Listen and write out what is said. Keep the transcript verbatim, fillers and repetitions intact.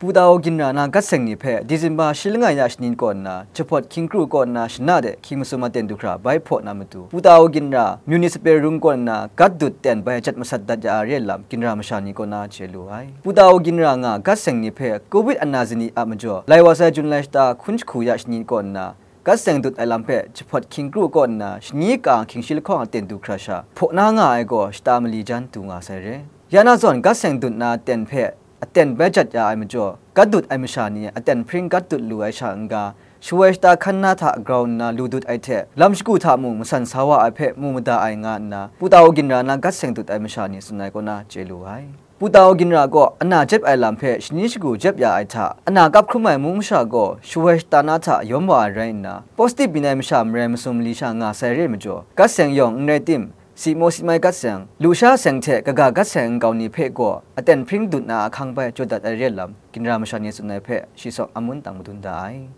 Putao Ginra na gat seng ni hpe Disemba shi langai ya shani kaw nna, Jahpawt hkying kru kaw nna shana de hkying masum aten du hkra bai hpaw na matu, Putao Ginra Municipal Rung kaw nna gat dut ten bai jat masat dat ya ai re lam ginra masha ni kaw na chye lu ai. Putao Ginra nga gat seng ni hpe Covid ana zani a majaw lai wa sai Jun lai shata hkun jahku ya shani kaw nna, gat seng dut ai lam hpe Jahpawt hkying kru kaw nna shani ka hkying shi lahkawng aten du hkra sha hpaw na nga ai gaw shata mali jan du nga sai re. Ya na zawn gat seng dut na ten hpe aten bai jat ya ai majaw, gat dut ai masha ni aten hpring gat dut lu ai sha n-ga, shawoi shata hkan na hta grau nna lu dut ai hte, lam shagu hta mung masan sa wa ai hpe mu mada ai nga nna, Putao Ginra na gat seng dut ai masha ni tsun ai kaw na chye lu ai. Putao Ginra gaw ana jep ai lam hpe shani shagu jep ya ai hta, ana kap hkrum ai mung masha gaw shawoi shata na hta yawm wa ai rai nna, positive byin ai masha marai masum mali sha nga sai re majaw, gat seng yawng n rai tim, si maw si mai gat seng, lusha seng hte kaga gat seng nkau ni hpe gaw aten hpring dut na ahkang bai jaw dat ai re lam, ginra masha ni tsun ai hpe shi saw amun tang madun da ai.